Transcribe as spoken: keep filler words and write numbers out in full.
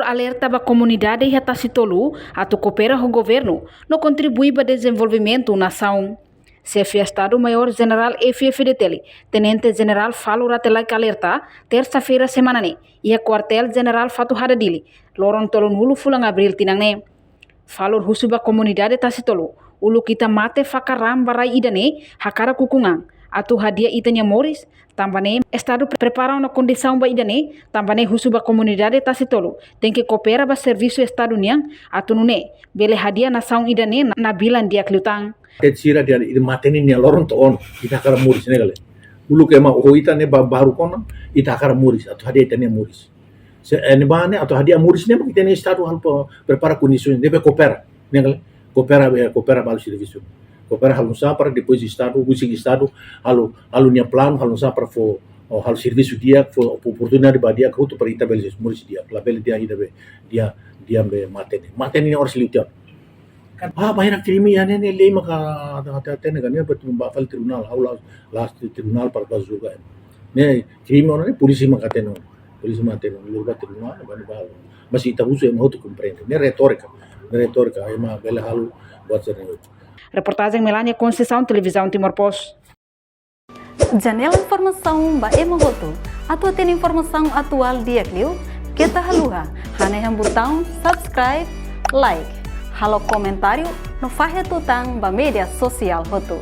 Alerta ba komunidade iha Tasitolu atu koopera ho governu no kontribui ba dezenvolvimentu nasaun. Xefe Estadu Maiór Jenerál F-FDTL, Tenente Jenerál Falur Rate Laek alerta, tersa-feira semana ne'e, iha Kuartél Jenerál Fatuhada Dili, loron tolunulu fulan Abríl tinan ne'e. Falur husu ba komunidade Tasitolu, uluk ita mate fakar raan ba rai ida-ne'e, hakarak ukun an, atu hadi'a ita-nia moris, tanba ne'e Estadu prepara ona kondisaun ba ida-ne'e, tanba ne'e husu ba komunidade Tasitolu, tenke koopera ba servisu Estadu nian, atu nune'e bele hadi'a nasaun ida-ne'e nabilan di'ak liután. Tet sira dia ida mate ne'e nia loron to'o ona, ita hakarak moris ne'e ka lae. Uluk ema oho ita ne'e ba baruk ona, ita hakarak moris, atu hadi'a ita-nia moris. Se, eh, ne'ebá ne'e, atu hadi'a moris ne'e, ita-nia Estadu halo pa, prepara kondisaun, deve koopera, ne'e ka lae, koopera, eh, koopera ba halo servisu. Koopera halo nu'usá para depois Estadu, husik Estadu, halo, halo nia planu, halo nu'usá para fó, oh, halo servisu di'ak, fó oportunidade ba di'ak hotu para ita bele moris di'ak, labele dehan ida be, dehan, dehan be mate ne'e. Mate ne'e oras liu tiha. Ah, bainhira krime iha ne'e, ne'e lei maka atu, atu, atu, ne'e ka, ne'e betul ba fali tribunál, ha'u la, la tribunál para ba julga. Ne'e krime ona ne'e polísia maka hatene ona. Polísia maka hatene ona, lori ba tribunál, ba, ba. Mas ita husu ema hotu komprende. Ne'e retórika, ne'e retórika, ema bele halo buat sira ne'e. Reportajen Melania Conceição, Televizaun Timor Post. Janela informasaun ba ema hotu. Atu hatene informasaun atuál di'ak liu, keta haluha hanehan butaun subscribe, like, halo komentáriu no fahe tutan ba média sosiál hotu.